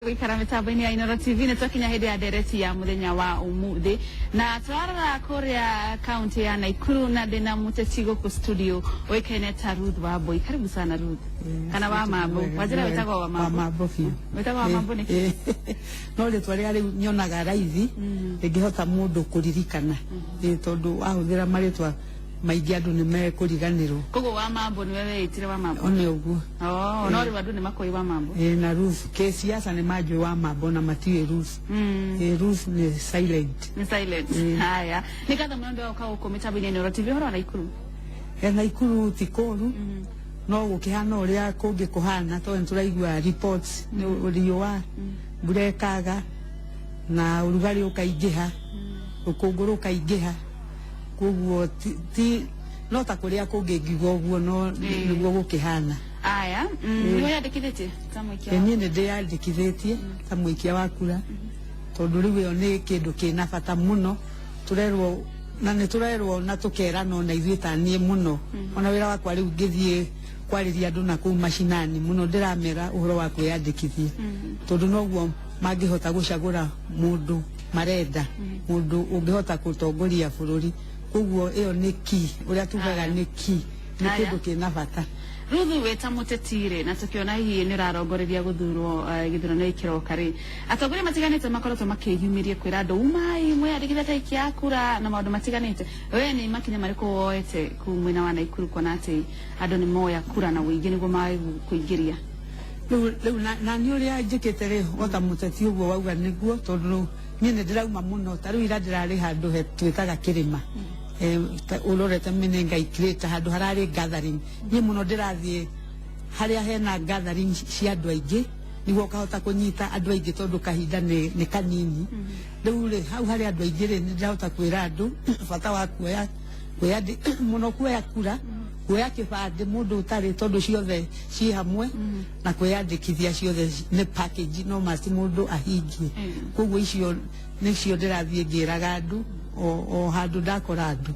Gũikara mĩtambo-inĩ ya Inooro TV, nĩ twakinya hĩndĩ ya ndereti ya mũthenya wa ũmũthĩ na twarora kũrĩa kaunti ya Naikuru na ndĩna mũteti gũkũ studio ũĩkaine ta Ruth Wambui. Karibu sana, Ruth, kana wa Mambo. Wanjĩra wĩtagwo wa Mambo? Mambo biũ. Wĩtagwo wa Mambo nĩkĩ? No rĩtwa rĩa rĩu nyonaga raithi rĩngĩhota mũndũ kũririkana. Tondũ wahũthĩra marĩtwa maingĩ andũ nĩ mekũriganĩrwo. Koguo wa Mambo nĩwe weĩtire wa Mambo? One ũguo. Oh, no rĩu andũ nĩ makũĩ wa Mambo. Na Ruth kĩ siasa nĩ manjũĩ wa Mambo na matiũĩ Ruth. Ruth nĩ silent. Nĩ silent. Haya, nĩ ngatho mũno nĩ ũka gũkũ mĩtambo-inĩ ya Inooro TV. Ũhoro wa Naikuru? Naikuru ti kũru, no gũkĩhana ũrĩa kũngĩ kũhana, tondũ nĩ tũraigua reports nĩ riũa, mbura ĩkaga na ũrugarĩ ũkaingĩha, rũkũngũ rũkaingĩha, koguo ti no ta kũrĩa kũngĩ ngiuga ũguo, no nĩguo gũkĩhana. Aya, nĩ wĩyandĩkithĩtie ta mũikia? Niĩ nĩ ndĩyandĩkithĩtie ta mũikia wa kura, tondũ rĩu ĩyo nĩ kĩndũ kĩna bata mũno tũrerwo na nĩ tũrerwo na tũkerana ona ithuĩ ta niĩ mũno, ona wĩra wakwa rĩu ngĩthiĩ kwarĩria andũ na kũu macinani mũno ndĩramera ũhoro wa kwĩyandĩkithia, tondũ noguo mangĩhota gũcagũra mũndũ marenda, mũndũ ũngĩhota gũtongoria bũrũri. Koguo ĩyo nĩ key, ũrĩa tugaga nĩ key, nĩ kĩndũ kĩna bata. Ruth, wĩ ta mũteti rĩ, na tũkĩona hihi nĩ ũrarongoreria gũthurwo gĩthurano gĩkĩ kĩroka rĩ, atongoria matiganĩte makoretwo makĩyumĩria kwĩra andũ umai mwĩyandĩkithie ta aikia a kura na maũndũ matiganĩte. We nĩ makinya marĩkũ woete kũu mwena wa Naikuru kuona atĩ andũ nĩ moya kura na ũingĩ nĩguo mage kũingĩria? Rĩu na niĩ ũrĩa njĩkĩte rĩ, o ta mũteti ũguo wauga nĩguo, tondũ niĩ nĩ ndĩrauma mũno. Ta rĩu ira ndĩrarĩ handũ he twĩtaga kĩrĩma, ũrorete Menengai Crater, handũ hararĩ gathering. Niĩ mũno ndĩrathiĩ harĩa hena gathering cia andũ aingĩ nĩguo ũkahota kũnyita andũ aingĩ, tondũ kahinda nĩ kanini. Rĩu rĩ, hau harĩ andũ aingĩ rĩ, nĩ ndĩrahota kwĩra andũ bata wa kuoya mũno kuoya kura, kuoya kĩbandĩ mũndũ ũtarĩ, tondũ ciothe ciĩ hamwe, na kwĩyandĩkithia ciothe nĩ package, no must mũndũ ahingie. Koguo icio nĩcio ndĩrathiĩ ngĩraga andũ o handũ ndakora andũ.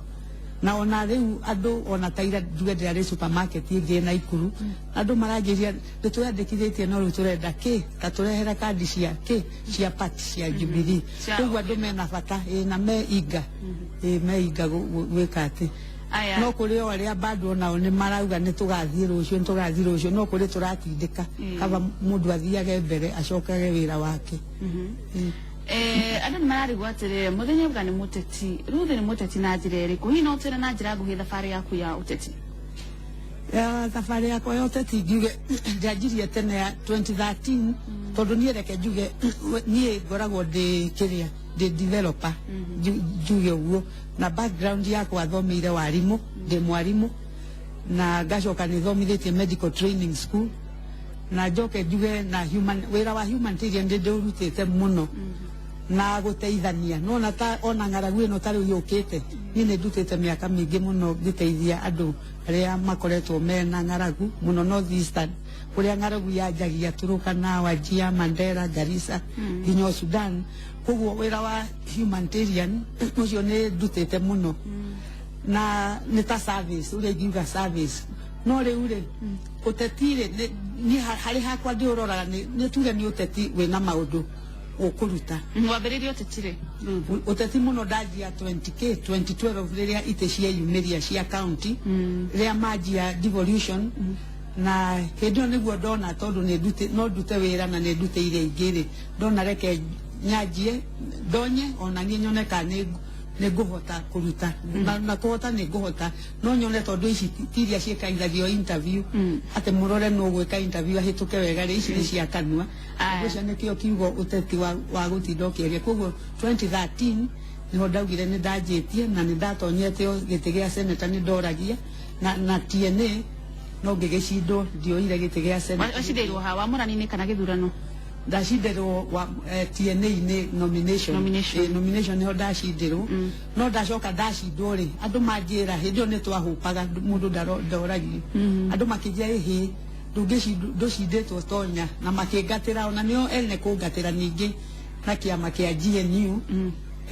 Na ona rĩu andũ ona ta ira njuge ndĩrarĩ supermarket ĩngĩ Naikuru, andũ maranjĩria nĩ twĩyandĩkithĩtie, no rĩu tũrenda kĩ ta tũrehere kandi cia kĩ cia party cia Jubilee. Koguo andũ mena bata na me inga me inga gwĩka atĩ no kũrĩ o arĩa bado nao nĩ marauga nĩ tũgathiĩ rũciũ, nĩ tũgathiĩ rũciũ, no kũrĩ tũratindĩka kaba mũndũ athiage mbere acokage wĩra wake. Andũ nĩ mararigwo atĩrĩrĩ, mũthenya uga nĩ mũteti, Ruth nĩ mũteti na njĩra ĩrĩkũ? Hihi no ũtwĩre na njĩra nguhĩ thabarĩ yaku ya ũteti? Ya thabarĩ yakwa ya ũteti ngiuge ndyanjirie tene ya 2013, tondũ niĩ reke njuge niĩ ngoragwo ndĩ kĩrĩa ndĩ developer, njuge ũguo, na background yakwa thomeire warimũ, ndĩ mwarimũ, na ngacoka nĩ thomithĩtie medical training school, na njoke njuge na human wĩra wa humanitarian ndĩ ndĩũrutĩte mũno na gũteithania nona ta ona ng'aragu ĩno ta rĩu yũkĩte. Niĩ nĩ ndutĩte mĩaka mĩingĩ mũno ngĩteithia andũ arĩa makoretwo mena ng'aragu mũno North Eastern, kũrĩa ng'aragu yanjagia Turkana, Wajir, Mandera, Garissa nginya Sudan. Koguo wĩra wa humanitarian ũcio nĩ ndutĩte mũno na nĩ ta service, ũrĩa ingiuga service. No rĩu rĩ, ũteti rĩ, niĩ harĩ hakwa ndĩũroraga nĩ tuge nĩ ũteti wĩna maũndũ ũkũruta. Wambĩrĩirie ũteti rĩ? Ũteti mũno ndanjia 20k 2012, rĩrĩa itĩ cieyumĩria cia county, rĩrĩa manjia devolution, na hĩndĩ ĩyo nĩguo ndona tondũ nĩ ndute no ndute wĩra na nĩ ndutĩire ingĩ rĩ, ndona reke nyanjie ndonye ona niĩ nyone kana nĩ ngũhota kũruta na kũhota nĩ ngũhota, no nyone tondũ ici ti iria ciĩkaithagio interview atĩ mũrore nũ gwĩka interview ahĩtũke wega rĩ, ici nĩ cia kanua. Ũcio nĩkĩo kiugo ũteti wa gũtinda ũkĩaria. Koguo 2013 nĩho ndaugire nĩ ndanjĩtie na nĩ ndatonyete gĩtĩ gĩa senator, nĩ ndoragia na TNA, no ngĩgĩcindwo, ndioire gĩtĩ gĩa senator. Wacindĩirwo ha, wamũrani-inĩ kana gĩthurano? Ndacindirwo wa TNA-inĩ nomination. Nomination. Nomination nĩho ndacindirwo, no ndacoka ndacindwo rĩ, andũ manjĩra hĩndĩ ĩyo nĩ twahũpaga mũndũ ndoragio, andũ makĩnjĩra ĩhĩ ndũcindĩtwo tonya, na makĩngatĩra ona nĩo ene kũngatĩra ningĩ na kĩama kĩa GNU.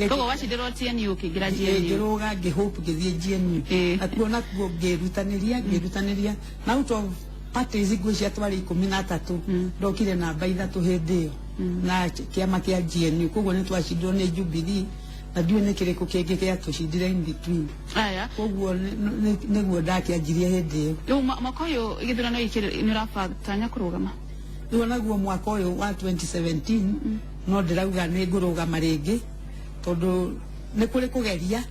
Koguo wacindĩrwo TNU ũkĩingĩra GNU? Ngĩrũga ngĩhope ngĩthiĩ GNU. Nakuo ngĩrutanĩria na out of parties ngwĩcia twarĩ 13, ndokire namba 3 hĩndĩ ĩyo. na kĩama kĩa GNU. Koguo nĩ twacindirwo nĩ Jubilee na ndiũĩ nĩ kĩrĩkũ kĩngĩ gĩatũcindire in between. Aya. Koguo nĩguo ndakĩanjirie hĩndĩ ĩyo. Rĩu mwaka ũyũ gĩthurano gĩkĩ nĩ ũrabatanya kũrũgama? Rĩu naguo mwaka ũyũ wa 2017 no ndĩrauga nĩ ngũrũgama rĩngĩ, tondũ nĩ kũrĩ kũgeria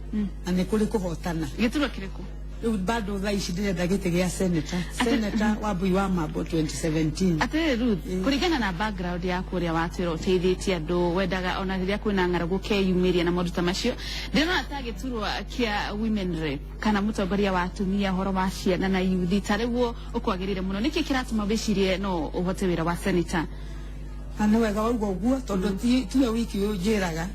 na nĩ kũrĩ kũhotana. Gĩturwa kĩrĩkũ? Rĩu bado thaa ici ndĩrenda gĩtĩ gĩa senator, senator wa Mbui wa Mambo 2017. Atĩrĩrĩ Ruth, kũringana na background yaku ũrĩa watwĩra ũteithĩtie andũ, wendaga ona rĩrĩa kwĩna ng'aragu ũkeyumĩria na maũndũ ta macio, ndĩrona ta gĩturwa kĩa women rep kana mũtongoria wa atumia, ũhoro wa ciana na yuthi, ta rĩguo ũkwagĩrĩire mũno. Nĩkĩ kĩratũma wĩcirie no ũhote wĩra wa senator? Na nĩ wega wauga ũguo, tondũ tiwe wiki ũyũ njĩraga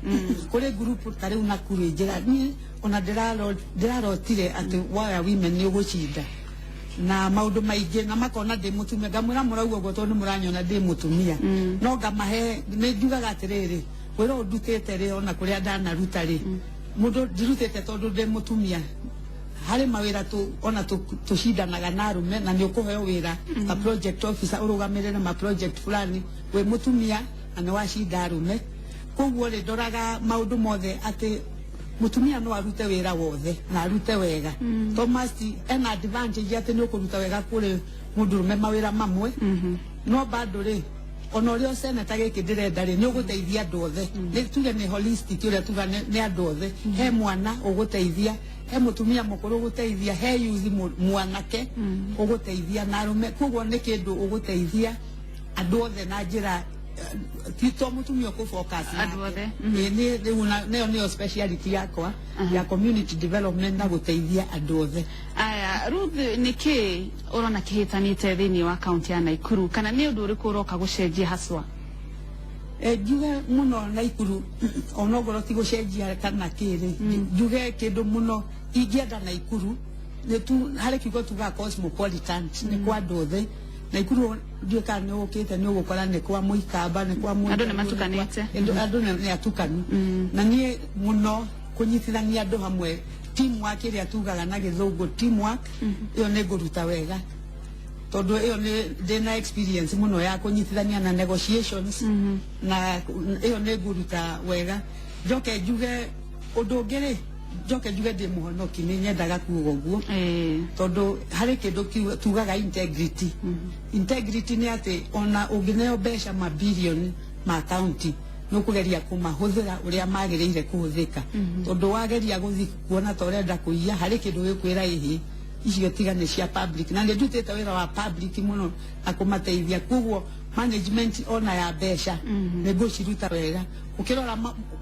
kũrĩ group ta rĩu Nakuru ĩnjĩra niĩ ona ndĩrarotire atĩ waya women nĩ ũgũcinda na maũndũ maingĩ, na makona ndĩ mũtumia. Ngamwĩra mũrauga ũguo tondũ nĩ mũranyona ndĩ mũtumia, no ngamahe nĩ njugaga atĩrĩrĩ, wĩra ũyũ ndutĩte rĩ, ona kũrĩa ndanaruta rĩ, mũndũ ndirutĩte tondũ ndĩ mũtumia. Harĩ mawĩra tu ona tũcindanaga na arũme, na nĩ ũkũheo wĩra ta project officer ũrũgamĩrĩre ma project fulani wĩ mũtumia na nĩ wacinda arũme. Koguo rĩ, ndoraga maũndũ mothe atĩ mũtumia no arute wĩra wothe na arute wega. Thomas ena advantage atĩ nĩ ũkũruta wega kũrĩ mũndũrũme mawĩra mamwe, no bado rĩ, ona ũrĩa seneta gĩkĩ ndĩrenda rĩ, nĩ ũgũteithia andũ othe. Nĩ tuge nĩ holistic, ũrĩa tuga nĩ andũ othe. He mwana ũgũteithia, he mũtumia mũkũrũ ũgũteithia, he youth mwanake ũgũteithia na arũme. Koguo nĩ kĩndũ ũgũteithia andũ othe na njĩra ti to mũtumia ũkũ-focus andũ nake. Othe. Ĩĩ, rĩu nĩyo nĩyo speciality yakwa ya community development na gũteithia andũ othe. Aya Ruth, nĩkĩ ũrona kĩhĩtanĩte thĩinĩ wa kaunti ya Naikuru, kana nĩ ũndũ ũrĩkũ ũroka gũcenjia haswa? Njuge muno Naikuru onongorwo ti gũcenjia kana kĩrĩ, njuge kĩndũ mũno ingĩenda Naikuru nĩ tu harĩ kiugo tugaga cosmopolitan, nĩ kwa andũ othe. Naikuru ndiũĩ kana nĩ ũkĩte, nĩ ũgũkora nĩ kwa mũikamba, nĩ kwa Andũ nĩ Mũjaluo, matukanĩte. Andũ nĩ atukanu, na niĩ mũno kũnyitithania andũ hamwe, teamwork ĩrĩa tugaga na gĩthũngũ teamwork, ĩyo nĩ ngũruta wega, tondũ ĩyo nĩ ndĩna experience mũno ya kũnyitithania na negotiations, na ĩyo nĩ ngũruta wega. Njoke njuge ũndũ ũngĩ rĩ, njoke njuge ndĩ mũhonoki, nĩ nyendaga kuuga ũguo, tondũ harĩ kĩndũ tugaga integrity. Integrity nĩ atĩ ona ũngĩneo mbeca mabilioni ma county, nĩ ũkũgeria kũmahũthĩra ũrĩa magĩrĩire kũhũthĩka, tondũ wageria gũthi kuona ta ũrenda kũiya, harĩ kĩndũ gĩkwĩra ĩhĩ, icio tiga nĩ cia public. Na nĩ ndutĩte wĩra wa public mũno na kũmateithia, koguo management ona ya mbeca nĩ ngũciruta wega. Ũkĩrora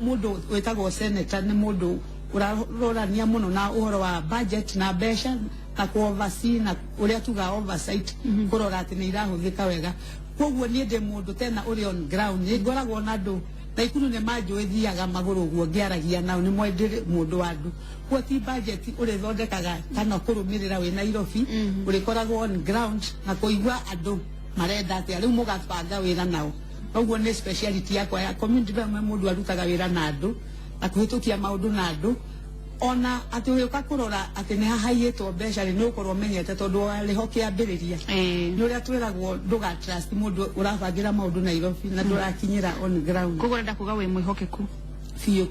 mũndũ wĩtagwo senator nĩ mũndũ ũrarorania mũno na ũhoro wa budget na mbeca na ku oversee, na ũrĩa tuga oversight, kũrora atĩ nĩ irahũthĩka wega. Koguo niĩ ndĩ mũndũ tena ũrĩ on ground, nĩ ngoragwo na andũ Naikuru nĩ manjũĩ, thiaga magũrũ ũguo ngĩaragia nao, nĩ moĩ ndĩrĩ mũndũ wa andũ. Koguo ti budget ũrĩthondekaga kana kũrũmĩrĩra wĩ Nairobi, ũrĩkoragwo on ground na kũigua andũ marenda atĩa, rĩu mũgabanga wĩra nao. Koguo nĩ speciality yakwa ya community development, mũndũ arutaga wĩra na andũ na kũhĩtũkia maũndũ na andũ, ona atĩ ũgĩũka kũrora atĩ nĩ hahaiyĩtwo mbeca rĩ, nĩ ũkorwo ũmenyete tondũ warĩho kĩambĩrĩria. Nĩ ũrĩa twĩragwo ndũga trust mũndũ ũrabangĩra maũndũ Nairobi na ndũrakinyĩra on ground. Koguo ũrenda kuga wĩ mwĩhokeku? Biũ.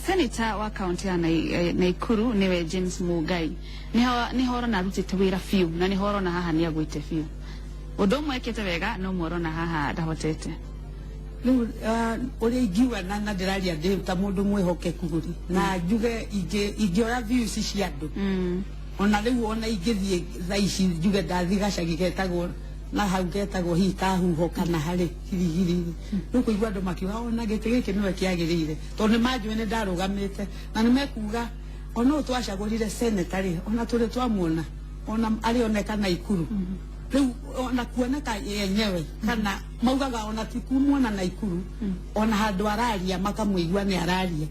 Senator wa kaunti ya Naikuru niwe James Mugai, niho ũrona arutĩte wĩra biũ, na niho ũrona haha nĩ agwĩte biũ? Ũndũ ũmwe ekĩte wega no ũmwe ũrona haha ndahotete? Rĩu ũrĩa ingiuga na ndĩraria ndĩ ta mũndũ mwĩhokeku rĩ, na njuge ingĩoya views cia andũ, ona rĩu ona ingĩthiĩ thaa ici njuge ndathi gacagi getagwo na hau getagwo hihi kahuho kana harĩ kirigiri, rĩu kũigua andũ makiuga ona gĩtĩ gĩkĩ nĩwe kĩagĩrĩire, tondũ nĩ manjũĩ nĩ ndarũgamĩte, na nĩ mekuga ona ũyũ twacagũrire seneta rĩ, ona tũrĩ twamuona ona arĩoneka Naikuru. Rĩu ona kuoneka yenyewe kana maugaga ona ti kumuona Naikuru, ona handũ araria makamũigua nĩ araria.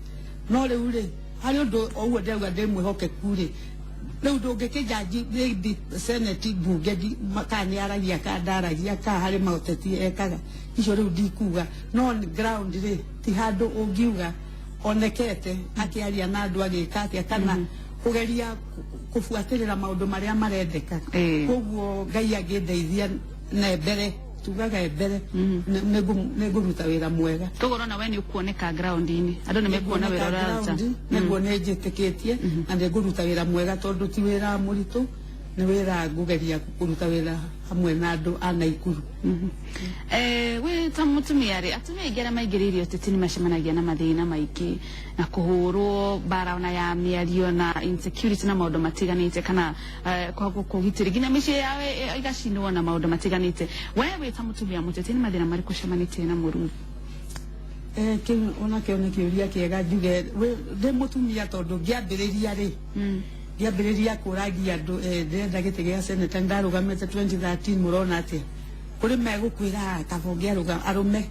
No rĩu rĩ, harĩ ũndũ o ũguo ndĩrauga ndĩ mwĩhokeku rĩ, rĩu ndũngĩkĩnjanji maybe senate mbunge kana nĩ aragia kana ndaragia kana harĩ maũteti ekaga icio, rĩu ndikuga. No on ground rĩ, ti handũ ũngiuga onekete akĩaria na andũ agĩka atĩa kana kũgeria kũbuatĩrĩra maũndũ marĩa marendeka. Koguo Ngai angĩndeithia na mbere Tugaga mbere nĩ ngũruta wĩra mwega. Koguo ũrona we nĩ ũkuoneka ground-inĩ, andũ nĩ mekuona wĩra ũraruta. Nĩguo nĩ njĩtĩkĩtie na nĩ ngũruta wĩra mwega, tondũ ti wĩra mũritũ, nĩ wĩra ngũgeria kũruta wĩra hamwe na andũ a Naikuru. We ta mũtumia rĩ, atumia aingĩ arĩa maingĩrĩire ũteti nĩ macemanagia na mathĩna maingĩ na kũhũrwo mbara ona ya mĩario na insecurity na maũndũ matiganĩte, kana kwaga kũgitĩri nginya mĩciĩ yao igacinwo na maũndũ matiganĩte. We wĩ ta mũtumia mũteti, nĩ mathĩna marĩkũ ũcemanĩtie namo, Ruth? Kĩu onakĩo nĩ kĩũria kĩega. Njuge ndĩ mũtumia, tondũ ngĩambĩrĩria rĩ, ngĩambĩrĩria kũragia andũ, ndĩrenda gĩtĩ gĩa seneta, ndarũgamĩte 2013, mũrona atĩa? Kũrĩ megũkwĩra kaba ũngĩarũga arũme,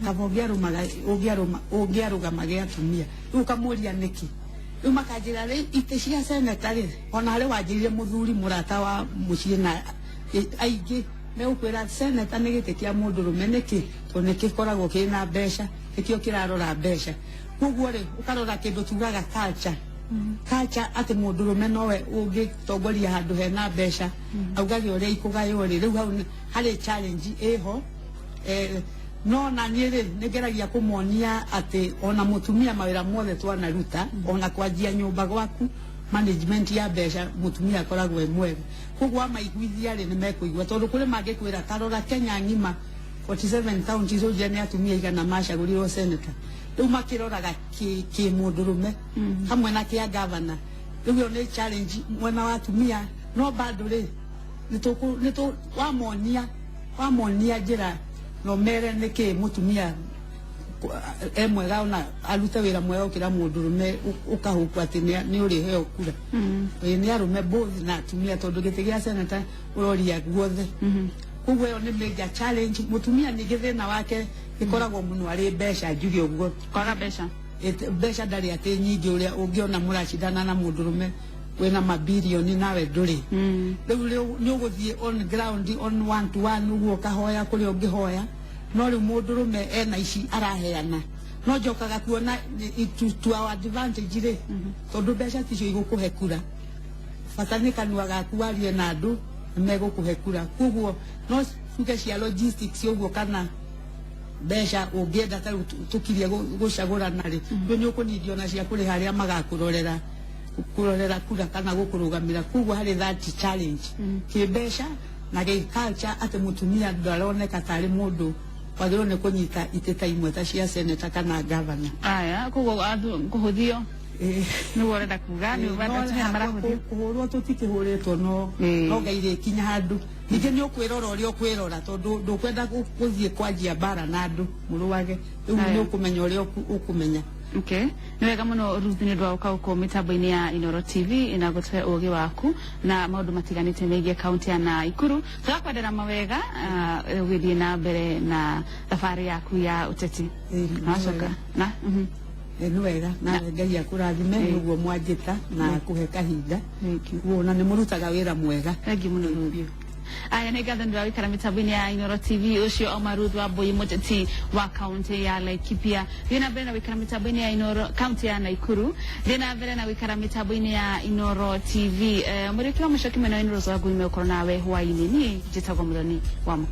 kaba ũngĩarũmaga ũngĩarũma ũngĩarũgama gĩa atumia. Rĩu ũkamũria nĩkĩ, rĩu makanjĩra rĩ itĩ cia seneta rĩ, ona harĩ wanjĩrire mũthuri mũrata wa mũciĩ na aingĩ megũkwĩra seneta nĩ gĩtĩ kĩa mũndũrũme. Nĩkĩ? Tondũ nĩ gĩkoragwo kĩna mbeca, nĩkĩo kĩrarora mbeca. Koguo rĩ, ũkarora kĩndũ tugaga culture, culture atĩ mũndũrũme nowe ũngĩtongoria handũ hena mbeca, augage ũrĩa ikũgaywo rĩ. Rĩu hau harĩ challenge ĩho, no na niĩ rĩ, nĩngeragia kũmonia atĩ ona mũtumia mawĩra mothe twanaruta, ona kwanjia nyũmba gwaku, management ya mbeca, mũtumia akoragwo e mwega. Koguo amaiguithia rĩ, nĩ mekũigua, tondũ kũrĩ mangĩkwĩra tarora Kenya ng'ima 47 counties, ũnjĩre nĩ atumia igana macagũrirwo senator. Rĩu makĩroraga kĩ mũndũrũme hamwe na kĩa gavana. Rĩu ĩyo nĩ challenge mwena wa atumia, no bado rĩ, nĩtũ wamonia njĩra no mere nĩkĩ mũtumia e mwega, ona arute wĩra mwega gũkĩra mũndũrũme, ũkahũkwo atĩ nĩ ũrĩheo kura. Ĩĩ, nĩ arũme both na atumia, tondũ gĩtĩ gĩa seneta ũroria guothe. Koguo ĩyo nĩ major challenge. Mũtumia ningĩ thĩna wake ĩkoragwo mũno arĩ mbeca, njuge ũguo. Kwaga mbeca. Mbeca ndarĩ atĩ nyingĩ ũrĩa ũngĩona mũracindana na mũndũrũme wĩna mabirioni nawe ndũrĩ. Rĩu nĩ ũgũthiĩ on ground, on one to one, ũguo ũkahoya kũrĩa ũngĩhoya, no rĩu mũndũrũme ena ici araheana. No njokaga kuona to our advantage rĩ, tondũ mbeca ticio igũkũhe kura, bata nĩ kanua gaku warie na andũ, nĩ megũkũhe kura. Koguo no tuge cia logistics ũguo kana mbeca ũngĩenda ta rĩu tũkirie gũcagũrana rĩ, rĩu nĩ ũkũnindio na cia kũrĩha arĩa magakũrorera kũrorera kura kana gũkũrũgamĩra. Koguo harĩ that challenge kĩmbeca na gĩ culture, atĩ mũtumia ndaroneka tarĩ mũndũ wagĩrĩirwo nĩ kũnyita itĩ ta imwe ta cia seneta kana gavana. Aya, koguo kũhũthio nĩguo ũrenda kuga nĩ atumia marahũthio? Kũhũrwo tũtikĩhũrĩtwo, no no ngai rĩkinya handũ ningĩ nĩ ũkwĩrora ũrĩa ũkwĩrora, tondũ ndũkwenda gũthiĩ kwanjia mbara na andũ mũrũage. Rĩu nĩ ũkũmenya ũrĩa ũkũmenya. Okay. Nĩ wega mũno, Ruth, nĩ ũndũ wa gũka gũkũ mĩtambo-inĩ ya Inoro TV na gũtũhe ũgĩ waku na maũndũ matiganĩte megiĩ kaunti ya Naikuru. Tũrakwendera mawega ũgĩthiĩ na mbere na thabarĩ yaku ya ũteti. Nĩ Wacoka wega. na Nĩ wega, nawe Ngai akũrathime nĩ ũguo mwanjĩta na kũhe kahinda. Thank you. Guo na nĩ mũrutaga wĩra mwega. Thank you mũno, Ruth. Aya, nĩ ngatho nĩ wĩkara mĩtambo-inĩ ya Inoro TV. Ũcio Oma Ruth Wambui, mũteti wa kaunti ya Laikipia. Thiĩ na mbere na gũikara mĩtambo-inĩ ya Inoro, kaunti ya Naikuru. Thiĩ na mbere na gũikara mĩtambo-inĩ ya Inoro TV. Mũrĩki wa mũcoki mwena wa Inoro Wangui megũkorwo nawe hwaĩ-inĩ. Niĩ njĩtagwo Mũthoni wa Mũkũrũ.